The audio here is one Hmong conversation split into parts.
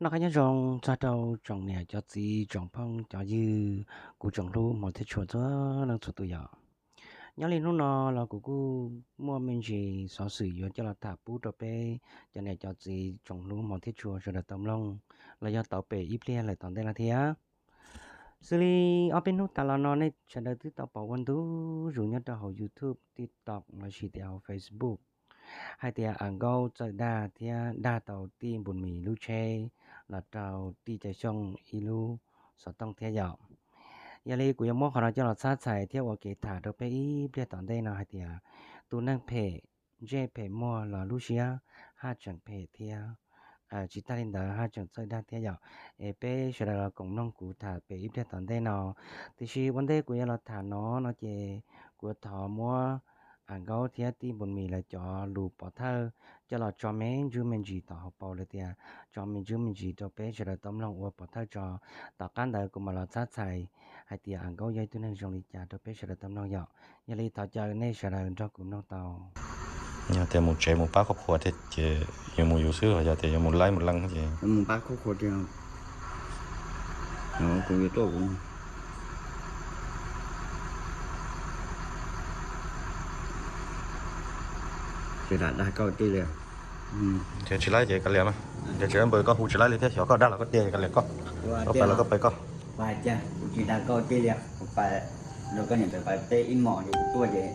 Noj qab nyob zoo txog rau tsoom niam cov txiv tsoom phooj cov ywg, kuv tsoom hlub hmov thiab tshua txhua leej txhua tus yom. Nyob li hnub no los kuv kuj muaj me ntsis xov xwm yuav coj los tham pub rau peb cov niam cov txiv tsoom hlub hmov thiab tshua sawv daws tau mloog los yog tau pem ib pliag lawm tom ntej no thiab. Xws li ob peb hnub tas los no nej sawv daws twb tau pom ua ntu zus nyob rau hauv YouTube, TikTok lossis tias hauv Facebook hais tias A Nkaub txawj dag thiab dag tau tij Npus Mis lub tsheb los rau tij Cawm Xyooj ib lub xov tooj thiab yom. Yog li kuv yuav muab qhov no coj los txhab txhais thiab ua kev tham rau peb ib pliag tom ntej no hais tias tus neeg phem ntsej phem muag los lub siab haj tseem phem thiab. Tsis tag li ntawd haj tseem txawj dag thiab yom. Es peb sawv daws los koom mloog kuv tham pem ib pliag tom ntej no. Tiam sis ua ntej kuv yuav los tham no no ces kuv yuav thov muab A Nkaub thiab tij Npus Mis lawv cov lus pov thawj coj los tso me ntsis me ntsis tom hauv paus lawm tias tso me ntsis me ntsis rau peb sawv daws tau mloog ua pov thawj tso. Tom qab ntawd kuv mam los txhab txhais hais tias A Nkaub yog ib tug neeg zoo li cas rau peb sawv daws tau mloog yom. Yog li thov caw nej sawv daws nrog kuv mloog tau. Yog tias mus tsev mus pab khub khuas thiab ces yus mus yus xwb, yog tias yuav mus laib mus leej ces mus pab khub khuas tiag. Kuv yuav tuaj kuv tsis dag koj tej li. Ces tsis laib ces kav liam mas. Ces tsis laib npawg koj hu tsis laib li thiab, xyov koj dag los koj tiag, kav liam koj. Koj pais los koj pais koj. Kuv tsis dag koj tej li, kuv pais rau koj niam ntawd pais teb ib hmos ces kuv tuaj ces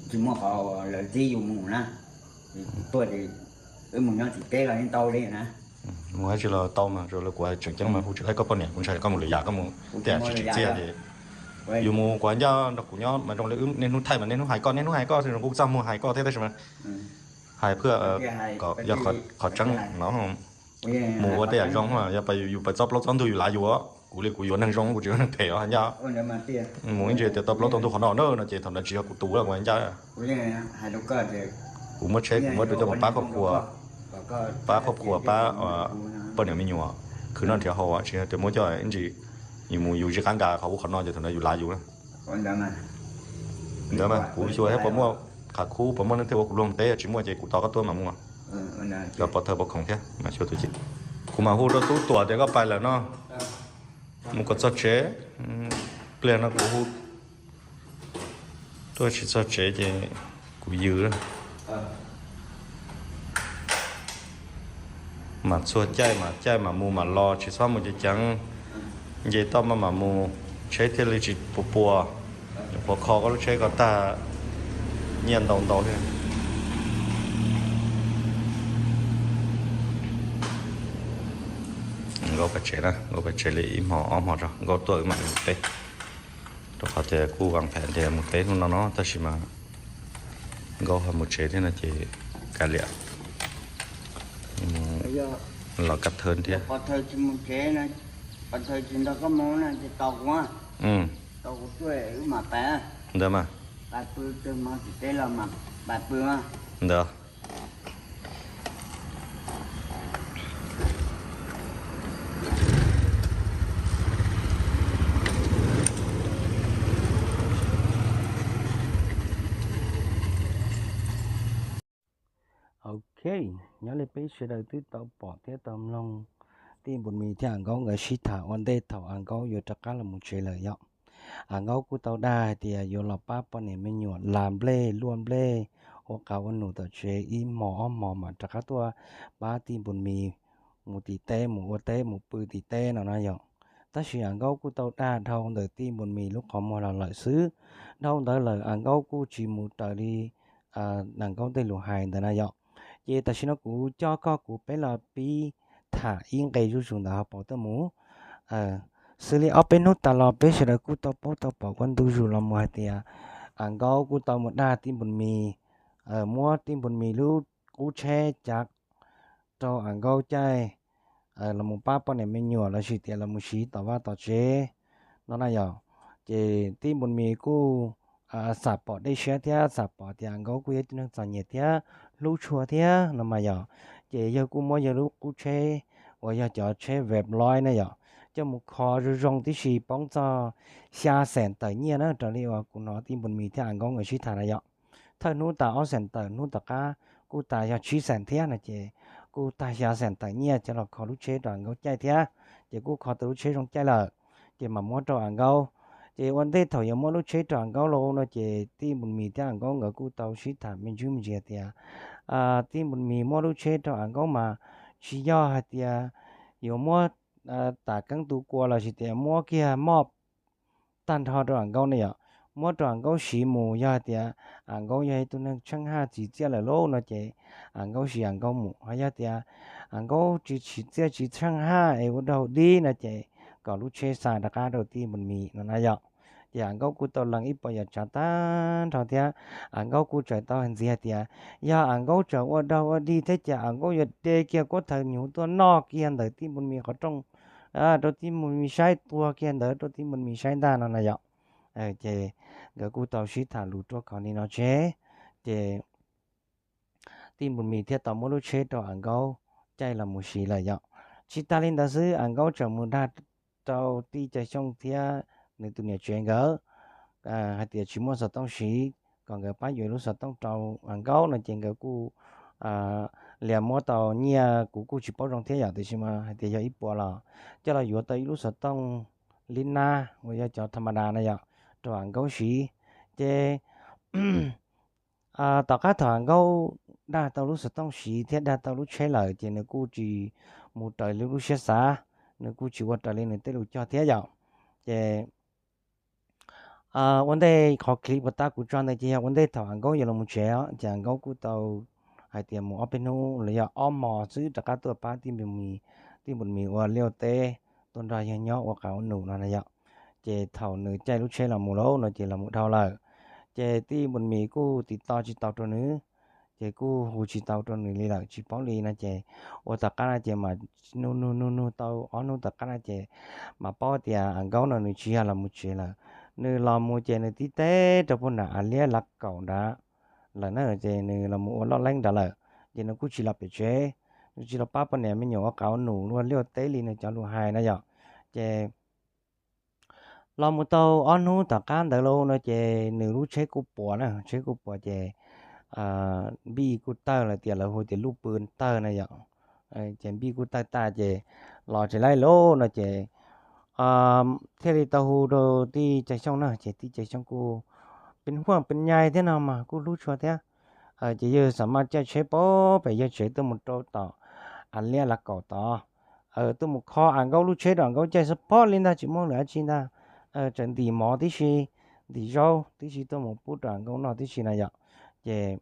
tsis muaj qhov lawv txib yus mus na. Kuv tuaj ces wb mus nyob tsis teb los yeej tau li na. Mus dab tsi los tau mas, kuv hais tseem ceeb mas hu tsis laib koj poj niam, kuv ntshai koj mus lwm yam, koj mus tej yam tsis tsim txiaj ces yus mus kuv ncaj nrog kuv nyob mas zoo li wb niaj hnub thaij mas niaj hnub hais koj, niaj hnub hais koj, kuv txaj muag hais koj thiab tab sis mas hais phwj kom yog qhov tseeb no. Mus ua tej yam zoo, yog yus pais txob plaub txob ntug yus lav yus, kuv li kuv yuav neeg zoo kuv tsis yuav neeg phem os ncaj. Mus ib ntsis tias tau plaub tau ntug qhov no na no ces thaum ntawd tsis yog kuv tus lawm kuv ncaj. Kuv muab tsheb kuv muab rau coj mus pab khub khuas, pab khub khuas pab poj niam me nyuam, khwv noj nrhiav haus tsis yog tias muab coj ib ntsis yus mus yus tsis qab nkas qhov ub qhov no ces thaum ntawd yus lav yus. Ntawd mas kuv xyuas thiab puas muaj qhov khub puas muaj neeg thiaj ua kuv luag mus teb, yog tsis muaj ces kuv tos koj tuaj mam mus. Cov pov thawj pov khoom thiab mas xyuas tus ci. Kuv mam hu rau tub Tuam tias koj pais lawm no, mus kom txog tsev. Pliag no kuv hu tuaj tsis txog tsev ces kuv yws. Mam txhua caij mam caij mam mus mam los tsis txhob mus ceev ceev. Nce toj maj mam mus, tsheb thiaj li tsis puas puas. Nyuam qhuav kho koj lub tsheb ko tag, nyiaj ntau ntau thiab. Nkauj pais tsev na, Nkauj pais tsev li ib hmo ob hmo tso, Nkauj tuaj wb mam li mus teb. Rau qhov tias kuj vaj phem tias mus teb hnub no no tab sis mas Nkauj ho mus tsev thiab no ces kav liam, los kab thawb thiab. Ntawd mas, ntawd. Ok, nyob li peb sawv daws twb tau pom thiab tau mloog tij Npus Mis thiab A Nkaub nkawd sib tham ua ntej thaum A Nkaub yuav rov qab los mus tsev lawm yom. A Nkaub kuj tau dag hais tias yuav los pab poj niam me nyuam las nplej luaj nplej, ua qav ua num tom tsev ib hmos ob hmos mam rov qab tuaj pab tij Npus Mis mus tim teb, mus ua teb mus pw tim teb no na yom. Tab sis A Nkaub kuj tau dag dhau ntawm tij Npus Mis lub qhov muag los lawm xwb. Dhau ntawd lawm A Nkaub kuj tsis mus raws li A Nkaub tej lus hais ntawd na yom. Ces tam sim no kuv coj koj kuv peb los pib tham ib nqe zuj zus ntawm hauv paus tuaj mus. Xws li ob peb hnub tas los peb sawv daws kuj tau paub tau pom ua ntu zus los mus hais tias A Nkaub kuj tau mus dag tij Npus Mis, muab tij Npus Mis lub qub tsheb cav rau A Nkaub caij los mus pab poj niam me nyuam lossis tias los mus siv tom vaj tom tsev no na yom. Ces tij Npus Mis kuj xam pom dej siab thiab xam pom tias A Nkaub kuj yog ib tug neeg txom nyem thiab hlub tshua thiab no mas yom. Ces yawg kuj muab yawg lub qub tsheb uas yog cov tsheb Veploy na yom, coj mus kho zoo zoo tib si poob txog xya xees tawm nyiaj na, raws li uas kuv hnov tij Npus Mis thiab A Nkaub nkawd sib tham na yom. Thawj hnub tas ob xees tawm, hnub tom qab kuj tas yog tsib xees thiab no ces kuj tag xyov xeem tawm nyiaj coj los kho lub tsheb rau Am Nkaub caij thiab. Ces kuj kho tau lub tsheb zoo caij lawm, ces mam muab rau Am Nkaub. Ces ua ntej thaum yuav muab lub tsheb rau Am Nkaub los no ces tij Npus Mis thiab Am Nkaub nkawd kuj tau sib tham me ntsis me ntsis tias tij Npus Mis muab lub tsheb rau Am Nkaub mas tsis yog hais tias yuav muab tas keeb tu kua los sis tias muab kiag moj tag nrho rau Am Nkaub ne yom, muab rau Am Nkaub siv mus. Yog hais tias Am Nkaub yog ib tug neeg tsheej haj txi txiaj lawm lauj no ces Am Nkaub siv Am Nkaub mus. Ho yog tias Am Nkaub tsis txi txiaj tsis tsheej haj es ua dog ua dig no ces kom lub tsheb xa rov qab rau tij Npus Mis no na yom. Ces Am Nkaub kuj tau lees ib puas yam tsav tag nrho thiab Am Nkaub kuj txawm tau ntxiv hais tias yog Am Nkaub tseem ua dog ua dig thiab ces Am Nkaub yuav de kiag kuab thawv nyuv tuaj noj kiag ntawm tij Npus Mis qhov rooj rau tij Npus Mis saib, tuag kiag ntawd rau tij Npus Mis saib ntag no na yom. Ces nkawd kuj tau sib tham lus ruaj khov li no tseg, ces tij Npus Mis thiaj tau muab lub tsheb rau Am Nkaub caij los mus siv lawm yom. Tsis tas li ntawd xwb, Am Nkaub tseem mus dag rau tij Cai Xyooj thiab nws tus niam tsev nkawd hais tias tsis muaj xov tooj siv, kom nkawd pab yuav ib lub xov tooj rau Am Nkaub no ces nkawd kuj lias muab tau nyiaj, kuv kuj tsis paub zoo thiab yom, tiam sis mas hais tias yog ib puas los coj los yuav tau ib lub xov tooj lib nab uas yog cov tha ma da na yom, rau Am Nkaub siv. Ces tom qab thaum Am Nkaub dag tau lub xov tooj siv thiab dag tau lub tsheb lawm ces nws kuj tsis mus raws li lub siab xav, nws kuj tsis ua raws li nws tej lus cog thiab yom. Ces ua ntej qhov clip uas tab kuv tso ntawd ces yog ua ntej thaum Am Nkaub yuav los mus tsev os, ces Am Nkaub kuj tau hais tias mus ob peb hnub los yog ob hmos xwb rov qab tuaj pab tij Npus Mis ua liaj ua teb, tuaj nrog yawg nyob ua qab ua num no na yom. Ces thaum nws caij lub tsheb los mus lauj no ces los mus dhau lawm, ces tij Npus Mis kuj tiv to tsis tau rau nws, ces kuj hu tsis tau rau nws li lawm, tsis paub li no ces ua tom qab no ces mas nug nug nug nug tau ob hnub tom qab no ces mas paub tias Am Nkaub no nws tsis yog los mus tsev lawm. Nws los mus ces nws tib teb rau puag nram Am Liab Lav Kaum nrad lawm na, ces nws los mus ua loj leeb nrad lawm, ces nws kuj tsis los pem tsev, nws tsis los pab poj niam me nyuam ua qab ua num ua liaj ua teb li nws cov lus hais na yom. Ces los mus tau ob hnub tom qab ntawd lauj no ces nws lub tsheb kuj puas na, tsheb kuj puas ces npij kuj tawg lawm, tias lawv hu tias luj pw tawg na yom. Ces npij kuj tawg tag ces los tsis laij lauj no ces thiaj li tau hu rau tij Cai Xyooj na, ces tij Cai Xyooj kuj pes huaj pes nyai thiab no mas kuj hlub tshua thiab. Ces yawg xam maj caij tsheb pem yawg tsev tuaj mus rau tom Am Liab Lav Kaum tod, tuaj mus kho Am Nkaub lub tsheb rau Am Nkaub caij xwb, pom li ntag tsis muaj lwm dab tsi ntag, tseem ntim mov tib si, ntim zaub tib si tuaj mus pub rau Am Nkaub noj tib si na yom. Ces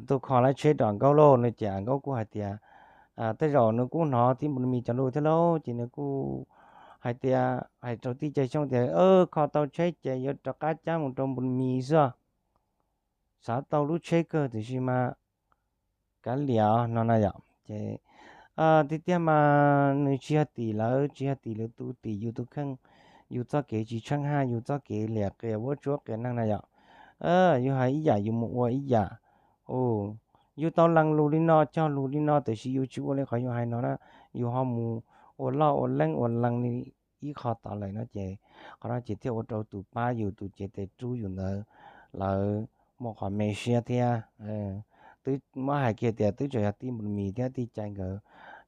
tuaj kho lub tsheb rau Am Nkaub lauj no ces Am Nkaub kuj hais tias, tej zaum nws kuj hnov tij Npus Mis cov lus thiab lauj, ces nws kuj hais tias, hais rau tij Cai Xyooj tias kho tau tsheb ces yuav rov qab cab mus rau Npus Mis xwb, xav tau lub tsheb kawg tiam sis mas kav liam no na yom. Ces tiag tiag mas nws tsis yog tim lawv, tsis yog tim lwm tus, tim yus tus kheej, yus txoj kev tsis tsheej haj, yus txoj kev liam qias vuab tsuab qias neeg na yom. Yus hais ib yam yus mus ua ib yam. Yus tau lees lus li no cog lus li no tiam sis yus tsis ua li qhov yus hais no na, yus ho mus ua loj ua leeb ua lees li ib qho tod lawm no ces qhov no ces thiaj ua rau tus pab yus tus cev tes rub yus ntawd lawv muaj qhov me siab thiab. Twb muab hais kiag tias twb tseem yog tij Npus Mis thiab tij Cai nkawd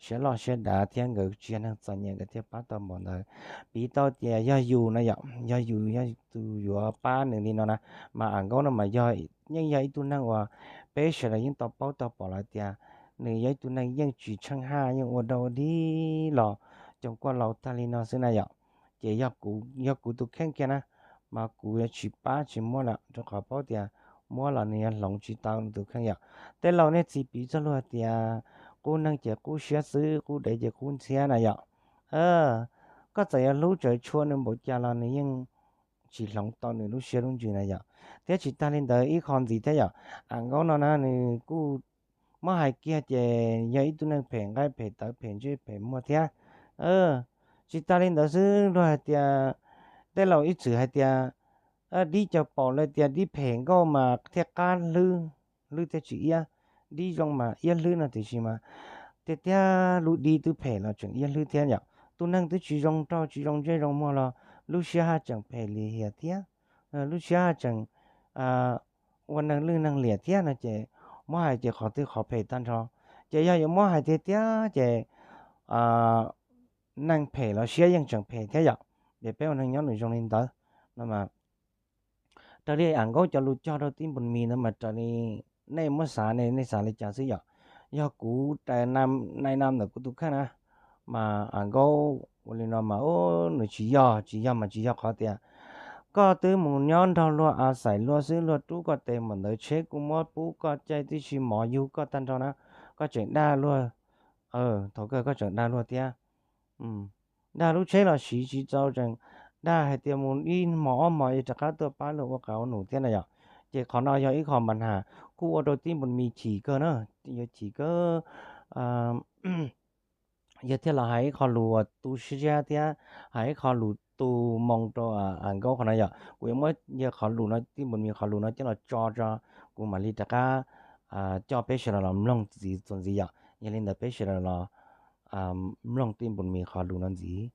siab loj siab dav thiab nkawd tsis yog neeg txom nyem nkawd thiaj pab tau npaum ntawd. Piv tau tias yog yus na yom, yog yus yog tus yuav pab nws li no na, mas Am Nkaub no mas yog, yeej yog ib tug neeg uas peb sawv daws yeej tau paub tau pom lawm tias nws yog ib tug neeg yeej tsis tsheej haj, yeej ua dog ua dig los coos kuaj laus tag li no xwb na yom. Ces yog kuv, yog kuv tus kheej kiag na, mas kuv yuav tsis pab tsis muab lawm rau qhov paub tias muab los nws yuav hloov tsis tau nws tus kheej yom. Tej laus nej txiv piv txoj lus hais tias qub neeg ces qub siab xwb, qub dev ces qub ntxhiab na yom. Koj txawm yuav hlub tshua nws npaum cas los nws yeej tsis hloov tau nws lub siab lub ntsws na yom. Thiab tsis tag li ntawd ib qho ntxiv thiab yom, Am Nkaub no na nws kuj muab hais kiag ces yog ib tug neeg phem nqaij phem tawv phem ntsej phem muag thiab. Tsis tas li ntawd xwb, luag hais tias, tej laus ib txwm hais tias dib cog paum lawm tias dib phem nkauj mas thiaj qab hlwb, hlwb thiaj tsis iab, dib zoo mas iab hlwb no tiam sis mas tiag tiag lub dib twb phem los tseem iab hlwb thiab yom. Tus neeg twb tsis zoo nraug tsis zoo ntsej zoo muag los lub siab haj tseem phem lim hiam thiab, lub siab haj tseem ua neeg lwj neeg liam thiab no ces muab hais ces qhov twg qhov phem tag nrho Ces yog yuav muab hais tiag tiag ces neeg phem los siab yeej tseem phem thiab yom. Ces peb ua neeg nyob nws zoo li ntawd no mas. Raws li A Nkaub cov lus cog rau Tij Npus Mis no mas raws li nej muab xav ne nej xav li cas xwb yom. Yog kuv rais nai nam ntawm kuv tus kheej na, mas A Nkaub ua li no mas nws tsis yog, tsis yog mas tsis yog qhov tias koj twb mus nyob nrog luag a xais luag xwb, luag rub koj tes npaum ntawd, tsheb kuj muab pub koj caij tib si, mov yug koj tag nrho na, koj tseem dag luag. Thaum kawg koj tseem dag luag thiab. Dag lub tsheb los siv tsis txaus, tseem dag hais tias mus ib hmos ob hmos es rov qab tuaj pab luag ua qab ua num thiab na yom. Ces qhov no yog ib qho mas has kuj ua rau Tij Npus Mis chim kawg na, yog chim kawg. Yog thiaj los hais ib qho lus uas tu siab thiab hais ib qho lus tu moo rau A Nkaub qhov no yom. Kuv yuav muab yog qhov lus no, Tij Npus Mis qhov lus no coj los tso tso, kuv mam li rov qab coj peb sawv daws los mloog ntxiv txuas ntxiv yom. Yog li ntawd peb sawv daws los mloog Tij Npus Mis qhov lus no ntxiv.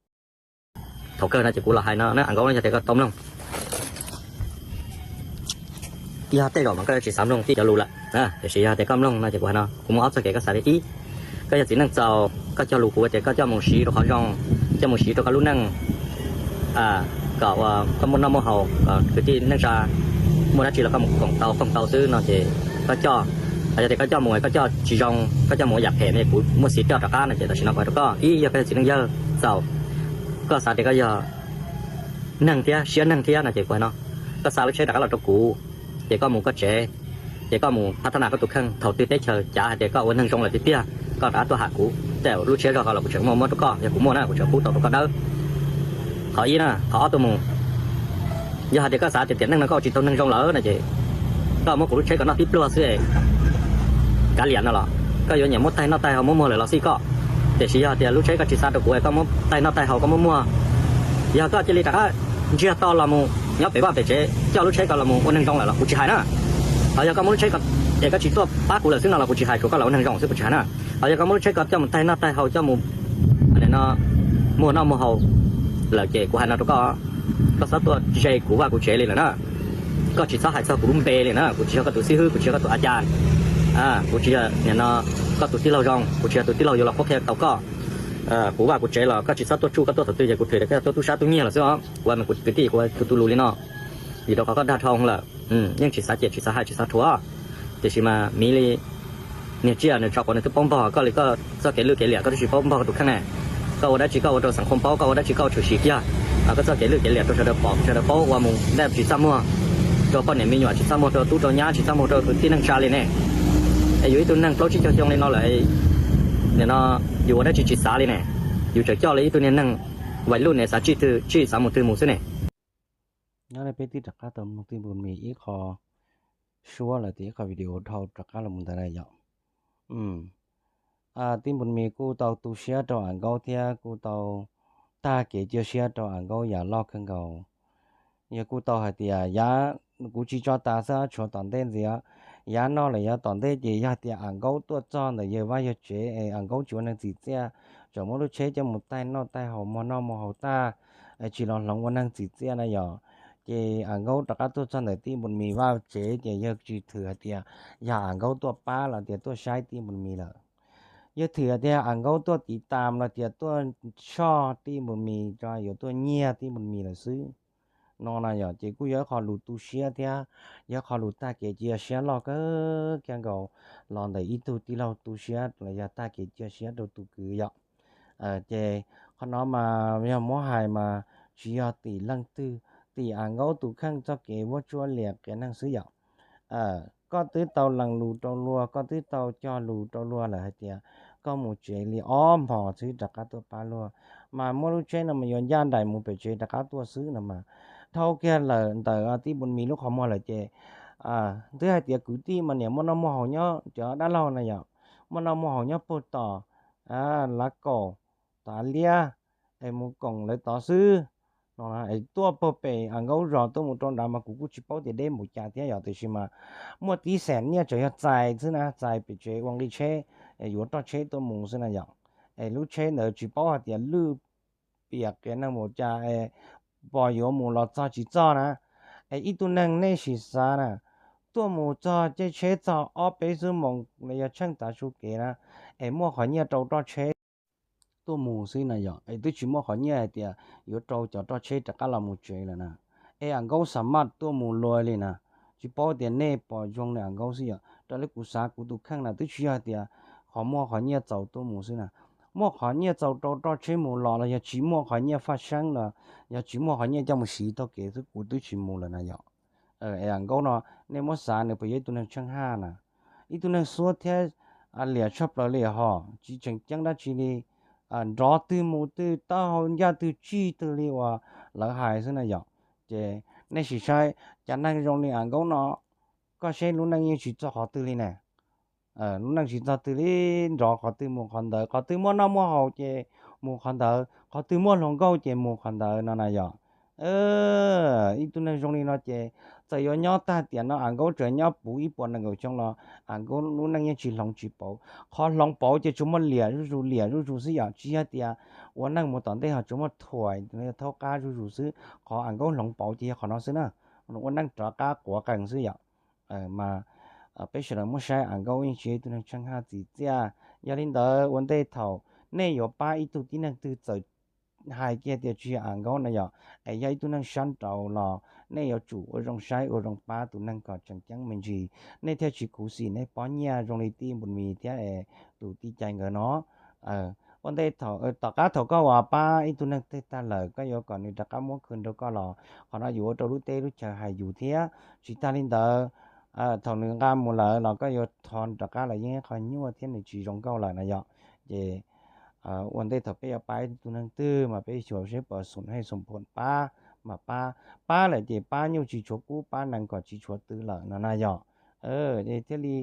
Thaum kawg no ces kuv los hais no na, A Nkaub, yog tias koj tau mloog, yog tej zaum mas koj yuav tsis xav mloog tib cov lus lawm, tiam sis yog tias koj mloog no ces kuv hais no, kuv muaj ob txoj kev koj xav li ib. Koj yog txiv neej txaus, koj cog lus kuv tias koj coj mus siv rau qhov zoo, coj mus siv rau koj lub neej, kom ua koj muaj noj muaj haus, kom kwv tij neej tsa muaj dab tsi los koj mus koom tau foom tau xwb no ces koj coj. Hos yog tias koj coj mus koj coj tsis zoo, koj coj mus ua yam phem no kuv muaj xiv coj rov qab no ces tam sim no kuv hais rau koj, ib, yog koj yog txiv neej yawg txaus, koj xav tias koj yog neeg thiab siab neeg thiab no ces kuv hais no, koj xa lub tsheb rov qab los rau kuv, ces koj mus koj tsev, ces koj mus phab thab nas koj tus kheej, thaum twg teb chaws cav hais tias koj ua neeg zoo lawm tiag tiag, koj rov qab tuaj ham kuv, tej lub tsheb zog ko los kuv tseem muaj muab rau koj, yog kuv muaj na kuv tseem pub tau rau koj dawb. Qhov ib na, qhov ob tuaj mus, yog hais tias koj xav tias tiam neej no koj ua tsis tau neeg zoo lawm no ces koj muab kuv lub tsheb kom noj tib pluag xwb, kav liam no los koj yuav nyiam muab taig noj taig haus muab muag lawm los xij koj. Tiam sis yog tias lub tsheb koj tsis xa rau kuv es koj muab taig noj taig haus koj muab muag, yog koj cia li rov qab ntsiag to los mus nyob pem vaj pem tsev coj lub tsheb ko los mus ua neeg zoo lawm los kuv tsis hais na. Hos yog koj muab lub tsheb ko es koj tsis tuaj pab kuv lawm xwb no los kuv tsis hais, tsuas koj los ua neeg zoo xwb kuv tsis hais na. Hos yog koj muab lub tsheb ko coj mus taig noj taig haus coj mus no muag noj muag haus lawm ces kuv hais no rau koj, koj txhob tuaj ze kuv vaj kuv tsev li lawm na. Koj tsis txhob hais txog kuv lub npe li na, kuv tsis yog koj tus xib hwb, kuv tsis yog koj tus a cas, kuv tsis yog nim no koj tus tij laug zoo, kuv tsis yog tus tij laug yuav los qhuab qhia tau koj. Kuv vaj kuv tsev los koj tsis txhob tuaj tsuj, koj tuaj thaum twg ces kuv thwm tias koj yog tuaj tub sab tub nyiag los xwb os. Kuv hais kwv tij, kuv tus lus li no, vim rau qhov koj dag dhau lawm, yeej tsis xav cem tsis xav hais tsis xav rhuav. Tiam sis mas miv li niag tsiaj nws tso quav nws twb paub npog, koj li koj txoj kev lwj kev liam koj twb tsis paub npog koj tus kheej ne. Koj ua dab tsi koj ua rau xeem Hmoob paub, koj ua dab tsi koj ua tshwm sim kiag, koj txoj kev lwj kev liam rau sawv daws pom sawv daws paub, ua mus dab tsis txaj muag rau poj niam me nyuam, tsis txaj muag rau tub rau nyab, tsis txaj muag rau kwv tij neej tsa li ne. Es yus ib tug neeg plaub tsib caug xyoo li no lawm, nim no yus ua dab tsi tsis xav li ne. Yus tseem coj li ib tug niag neeg vais luj ne, xav tsij twg tsij, xav mus twg mus xwb ne. Nyob li peb twb rov qab tau mloog Tij Npus Mis ib qho suab lawm tias ib qho video dhau rov qab los mus ntawd na yom. Tij Npus Mis kuj tau tu siab rau A Nkaub thiab kuj tau tag kev cia siab rau A Nkaub yam loj kawg nkaus. Yog kuj tau hais tias yav, kuv tsis tso tas xwb, tshuav tom ntej ntxiv, yav no lawm yav tom ntej ces yog tias A Nkaub tuaj txog ntawm yawg vaj yawg tsev es A Nkaub tsis ua neeg txim txiaj, tseem muab lub tsheb coj mus taig noj taig haus muag noj muag haus tag, tsis los hloov ua neeg txim txiaj na yom. Ces A Nkaub rov qab tuaj txog ntawm Tij Npus Mis vaj tsev ces yawg tsis thwm hais tias yog A Nkaub tuaj pab los tias tuaj saib Tij Npus Mis lawm. Yawg thwm hais tias A Nkaub tuaj tiv tas los tias tuaj soj Tij Npus Mis, yuav tuaj nyiag Tij Npus Mis lawm xwb no na yom. Ces kuj yog ib qho lus tu siab thiab yog ib qho lus tag kev cia siab loj kawg kiag nkaus los ntawm ib tug tij laug tu siab los yog tag kev cia siab rau tus kwv yom. Ces qhov no mas yog muab hais mas tsis yog tim leej twg, tim A Nkaub tus kheej txoj kev vuab tsuab liam qias neeg xwb yom. Koj twb tau lees lus rau luag, koj twb tau cog lus rau luag lawm hais tias koj mus tsev li ob hmos xwb rov qab tuaj pab luag, mas muab lub tsheb no mas yuav ncaj nraim mus pem tsev rov qab tuaj xwb no mas. Dhau kiag lawm ntawm Tij Npus Mis lub qhov muag lawm ces twb hais tias kwv tij mas niam muaj noj muaj haus nyob cov dab laug na yom, muaj noj muaj haus nyob puag tom Lav Kaum, tom Av Liab, es mus koom lawv tod xwb no. Es tuaj puag pem A Nkaub zos tuaj mus rau nrad mas kuv kuj tsis paub tias deb npaum cas thiab yom, tiam sis mas muaj tib xeem nyiaj tseem yog txais xwb na, txais pem tsev ua nqi tsheb, yuav roj tsheb tuaj mus xwb na yom. Es lub tsheb ntawd tsis paub hais tias lwj piam qias neeg npaum cas es pom yuav mus los txog tsis txog na. Es ib tug neeg nej sim xav na, tuaj mus txog caij tsheb txog ob peb xuab moos los yog tsheej tav su kev na, es muaj qhov nyiaj rau roj tsheb tuaj mus xwb na yom, es twb tsis muaj qhov nyiaj hais tias yuav rau cov roj tsheb rov qab los mus tsev lawm na. Es A Nkaub xa maj tuaj mus luag li na, tsis paub tias nej pom zoo li A Nkaub xwb yom. Raws li kuv xav kuv tus kheej na twb tsis yog hais tias qhov muaj qhov nyiaj txaus tuaj mus xwb na, muaj qhov nyiaj txaus rau roj tsheb mus los los yog tsis muaj qhov nyiaj faj seeb los yog tsis muaj qhov nyiaj coj mus siv taug kev xwb kuv twb tsis mus lawm na yom. Es A Nkaub no nej muab xav nws puas yog ib tug neeg tsheej haj na, ib tug neeg xuab thiab liam tshaj plaws li hos tsis tseem ceeb dab tsi li, nrov twg mus twg taub hau ncaj twg tsig twg li uas lawv hais xwb na yom. Ces nej sim saib, cov neeg zoo li A Nkaub no, koj saib lub neej yeej tsis txog qhov twg li ne. Lub neej tsis txog twg li, nrov qhov twg mus qhov ntawd, qhov twg muaj noj muaj haus ces mus qhov ntawd, qhov twg muaj hluas nkauj ces mus qhov ntawd no na yom. Ib tug neeg zoo li no ces txawm yuav nyob tag tiam no A Nkaub tseem nyob puv ib puas nees nkaum xyoo los A Nkaub lub neej yeej tsis hloov tsis pauv. Qhov hloov pauv ces tsuas muaj liam zuj zus liam zuj zus xwb yom, tsis yog tias ua neej mus tom ntej ho tsuas muaj thuam thaub qab zuj zus xwb. Qhov A Nkaub hloov pauv ces yog qhov no xwb na, ua neej rov qab quav qees xwb yom. Mas peb sawv daws muab saib A Nkaub yeej tsis yog ib tug neeg tsheej haj txim txiaj. Yog li ntawd ua ntej thaum nej yuav pab ib tug tib neeg twg txawm hais kiag tias tsis yog A Nkaub na yom, es yog ib tug neeg sab nraud los nej yuav tsum ua zoo saib ua zoo pab tus neeg kom tseem ceeb me ntsis, nej thiaj tsis khuv xim nej pob nyiaj zoo li tij Npus Mis thiab es tus tij Cai nkawd no. Ua ntej thaum, tom qab thaum koj uas pab ib tug neeg twg tag lawm koj yuav kom nws rov qab muab khwv rau koj los qhov no yuav ua rau lub teb lub chaw hais yus thiab. Tsis tag li ntawd, thaum nws nqa mus lawm los koj yuav thov rov qab los yeej qhov nyuaj thiab nws tsis zoo nkauj lawm na yom. Ces ua ntej thaum peb yuav pab ib tug neeg twg mas peb xyuas seb puas xoom haj xoom phoom pab, mas pab, pab lawm ces pab nyuj tsis tshuav kub, pab nees kom tsis tshuav tw lawm no na yom. Thiaj li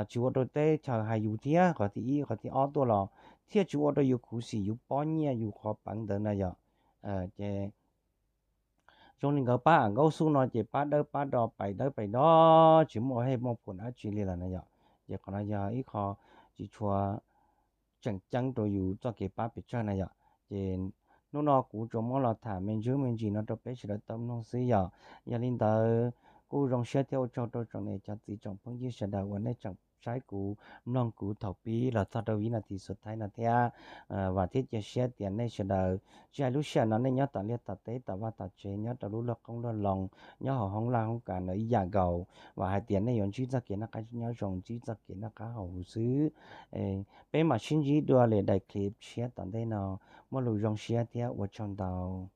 tsis ua rau teb chaws hais yus thiab, qhov thib ib qhov thib ob tuaj los thiaj tsis ua rau yus khuv xim yus pob nyiaj yus qhov peev ntawd na yom. Ces zoo li nkawd pab A Nkaub Xub no ces pab dawb pab do, pais dawb pais do, tsis muaj haj muaj phoom dab tsi li lawm na yom. Ces qhov no yog ib qho tsis tshua tseem ceeb rau yus txoj kev pab pes tsawg na yom. Ces hnub no kuv tsuas muab los tham me ntsis me ntsis no rau peb sawv daws tau mloog xwb yom. Yog li ntawd kuj zoo siab thiab ua tsaug rau tsoom niam cov txiv tsoom phooj ywg sawv daws uas nej tseem saib kuv mloog kuv thaum pib los txog rau vib nas this xuas thaib no thiab. Vam thiab cia siab tias nej sawv daws tsis hais lub sij hawm no nej nyob tom liaj tom teb tom vaj tom tsev, nyob rau lub luag qoob luag loo, nyob hauv hoob laj hoob kas ntawd ib yam nkaus, vam hais tias nej yuav ntsib txoj kev noj qab nyob zoo, ntsib txoj kev noj qab haus huv xwb. Peb mam sib ntsib dua lwm daim clip tshiab tom ntej no, muaj lus zoo siab thiab ua tsaug ntau.